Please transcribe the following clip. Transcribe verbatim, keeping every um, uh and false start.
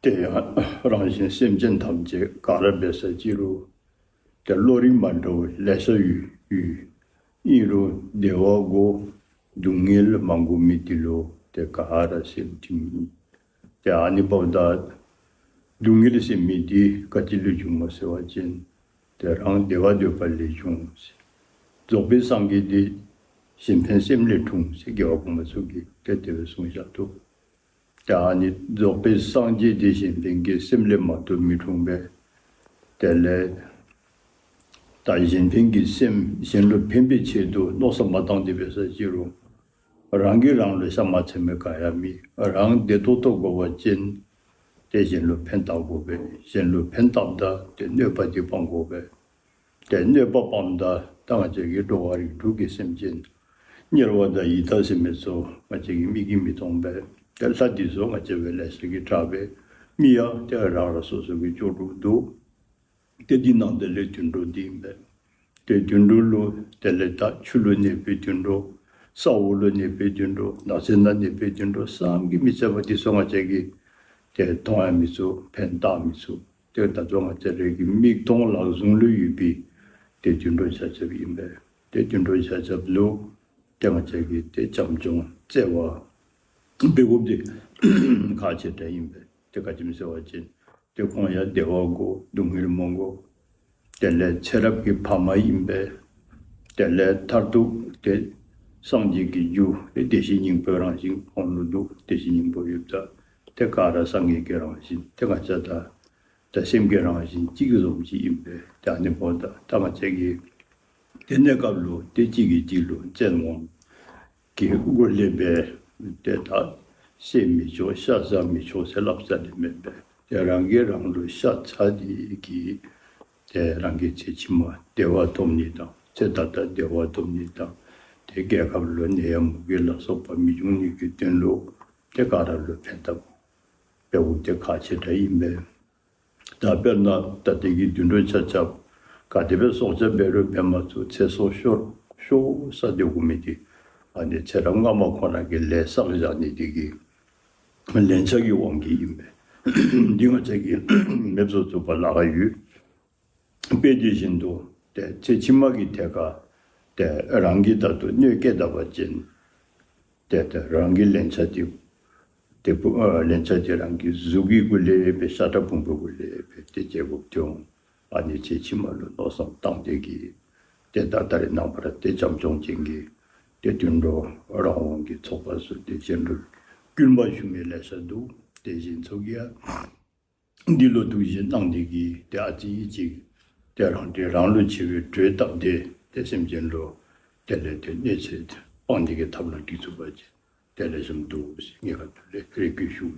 དེ་ཡང་རང་གཞན་སེམས་ཅན་ཐམས་ཅད་ག་ར་འབད་ས་ཅི་རུང་ཏེ་བློ་རིག་མ་འདྲཝ་ལེ་ཤ་ཡོད་ཡོད། ཨིན་རུང་བདེ་བ་དགོ་སྡུག་བསྔལ་མ་དགོ་མི་འདི་ལུ་ཏེ་ག་ར་སེམས་ཁྲལ་མེད། ཏེ་ཨ་ནི་འབདཝ་ད་སྡུག་བསྔལ་ཟེར་མི་འདི་ག་ཅི་ལས་བྱུངམ་སྨོ་ཟེར་བ་ཅིན་ཏེ་རང་བདེ་བ་འདོད་པ་ལས་བྱུང་ཟེར། རྫོགས་པའི་སངས་རྒྱས་འདི་གཞན་ཕན་སེམས་ལས་འཁྲུངས་ཟེར་རྒྱལ་བ་གོང་མ་ཚུ་གིས་ཏེ་དེ་སྦེ་གསུངས་བཞག་འདུག། ཏེ་ཨ་ནི་རྫོགས་པའི་སངས་རྒྱས་འདི་གཞན་ཕན་གྱི་སེམས་ལས་མ་གཏོགས་མི་འཁྲུངས་པས། དེ་ལས་ད་གཞན་ཕན་གྱི་སེམས་གཞན་ལུ་ཕན་པའི་ཆེད་དུ་མནོ་བསམ་མ་བཏང་སྟེ་འབད་ས་ཅི་རུང་རང་གིས་རང་ལུ་ཤ་མ་ཚ་མི་ག་ཡང་མེད། རང་བདེ་ཏོག་ཏོ་དགོ་པ་ཅིན་ཏེ་གཞན་ལུ་ཕན་བཏགས་དགོ་པས། གཞན་ལུ་ཕན་བཏགསཔ་ད་ཏེ་གནོད་པ་འདི་སྤང་དགོ་པས། ཏེ་གནོད་པ་སྤངམ་ད་ད་ང་བཅས་ཀྱི་འགྲོ་བ་རིགས་དྲུག་གི་སེམས་ཅན་དམྱལ་བ་དང་ཡི་དྭགས་ཟེར་མི་ཚུ་ང་བཅས་ཀྱི་མིག་གིས་མི་མཐོང་པས། ཏེ་ལྷ་འདི་ཚུ་ང་བཅས་སྦེ་ལེ་ཤ་གིས་དྲག་པས། མི་ཡང་ཏེ་རང་རང་སོ་སོ་གི་ལྕོགས་གྲུབ་འདུག། ཏེ་འདི་ནང་དེ་ལས་དུད་འགྲོ་འདི་ཨིན་པས། ཏེ་དུད་འགྲོ་ལུ་དེ་ལས་ད་ཆུ་ལུ་གནས་པའི་དུད་འགྲོ། ས་འོག་ལུ་གནས་པའི་དུད་འགྲོ། ནགས་ཚལ་ནང་གནས་པའི་དུད་འགྲོ་བསམ་གྱིས་མི་ཁྱབ་པ་འདི་ཚུ་ང་བཅས་ཀྱིས་ཏེ་མཐོང་ཡང་མི་ཚུགས། ཕན་བཏགས་མི་ཚུགས། ཏེ་ད་ལྟོ་ང་བཅས་རའི་གི་མིག་མཐོང་ལག་བཟུང་ལུ་ཡོད་པའི་ཏེ་དུད་འགྲོ་ཆ་ཁྱབ་ཨིན་པས། ཏེ་དུད་འགྲོ་ཆ་ཁྱབ་ལུ་ཏེ་ང་བཅས་ཀྱིས་ཏེ་བྱམས་སྐྱོང་བརྩེ་བ་འབད་དགོཔ་འདི་ཁག་ཆེ་དྲགས་ཨིན་པས། ཏེ་ག་ཅི་སྨོ་ཟེར་བ་ཅིན་ཏེ་ཁོང་ཡང་བདེ་བ་དགོ་སྡུག་བསྔལ་མ་དགོ། དེ་ལས་ཚེ་རབས་ཀྱི་ཕ་མ་ཨིན་པས། དེ་ལས་མཐར་ཐུག་ཏེ་སངས་རྒྱས་ཀྱི་རྒྱུ་ཏེ་བདེ་གཤེགས་སྙིང་པོའི་རང་བཞིན་ཁོང་ལུ་འདུག། བདེ་གཤེགས་སྙིང་པོ་ཡོདཔ་ད་ཏེ་ག་ར་སངས་རྒྱས་ཀྱི་རང་བཞིན། ཏེ་ང་བཅས་ད་ད་སེམས་ཀྱི་རང་བཞིན་གཅིག་བཟུམ་ཅིག་ཨིན་པས། ཏེ་ཨ་ནི་འབདཝ་ད་ད་ང་བཅས་ཀྱིས་ཏེ་གནས་སྐབས་ལུ་ཏེ་གཅིག་གིས་གཅིག་ལུ་བཙན་དབང་གི་སྒོ་ལས་སྦེ་ཏེ་ད་བསད་མི་ཆོག་ཤ་བཟའ་མི་ཆོག་ཟེར་སླབ་ས་ལས་མེད་པས། ཏེ་རང་གིས་རང་ལུ་ཤ་ཚ་སྟེ་གིས་ཏེ་རང་གི་ཚེ་ཕྱི་མ་བདེ་བ་ཐོབ་ནི་དང་ཚེ་ད་ལྟ་བདེ་བ་ཐོབ་ནི་དང་ཏེ་རྒྱལ་ཁབ་ལུ་ནད་ཡམས་མུ་གེ་ལ་སོགས་པ་མི་འབྱུང་ནི་གི་དོན་ལུ་ཏེ་ག་ར་ལུ་ཕན་ཐབས་འབདཝ་འདི་ཁག་ཆེ་དྲགས་ཨིན་པས། ད་དཔེར་ན་ད་ལྟའི་གི་དུད་འགྲོ་ཆ་ཁྱབ་ག་དེ་སྦེ་སྲོག་སྐྱབས་འབད་རུང་འབད་མ་ཚུགས། ཚེ་སྲོག་ཤོར་ཤོར་ས་དེ་འོང་མི་འདི་ཨ་ནི་ཚེ་རབས་སྔ་མ་ཁོ་ར་གི་ལས་བསགས་བཞག་ནི་འདི་གི་ལན་ཆགས་ཀྱི་དབང་གིས་ཨིན་པས། འདི་ང་བཅས་ཀྱིས་མེདཔ་བཟོ་ཚུགས་པར་ལཱ་ཁག་ཡོད། དཔེ་དེ་བཞིན་དུ་ཏེ་ཚེ་ཕྱི་མ་གི་ཐད་ཁར་ཏེ་རང་གིས་ད་ལྟོ་གནོད་བསྐྱལ་ད་པ་ཅིན་ཏེ་ཏེ་རང་གི་ལན་ཆགས་འདི་ཏེ་བུ་ཨ་ལན་ཆགས་འདི་རང་གི་གཟུགས་ཀྱི་སྒོ་ལས་སྦེ་ཤ་ཁྲག་ཕུང་པོའི་སྒོ་ལས་སྦེ་ཏེ་འཇལ་དགོཔ་འདི་འོང་། ཨ་ནི་ཚེ་ཕྱི་མ་ལུ་མནོ་བསམ་བཏང་སྟེ་གིས་ཏེ་ད་ད་རེས་ནངས་པ་ར་ཏེ་བྱམས་སྐྱོང་ཅན་གྱི་ཏེ་དུད་འགྲོ་རང་དབང་གི་ཚོགས་པ་ཚུ་ཏེ་གཞན་ལུ་སྐུལ་མ་ཞུ་མི་ལེ་ཤ་འདུག། ཏེ་གཞན་ཚུ་གིས་ཡང་འདི་ལུ་ཐུགས་བཞེད་གནང་སྟེ་གིས་ཏེ་ཨ་ཙི་ཅིག་ཏེ་རང་ཏེ་རང་ལུ་ཆེ་བའི་གྲོས་བཏབ་སྟེ་ཏེ་སེམས་ཅན་ལུ་དེ་ལས་ཏེ་གནོད་འཚེ་སྤང་ནི་གི་ཐབས་ལམ་སྒྲིག་ཚུགས་པ་ཅིན་དེ་ལེགས་ཤོམ་འདུག་ཟེར་ངེའི་ཁ་ཐུག་ལས་རེ་སྐུལ་ཞུ།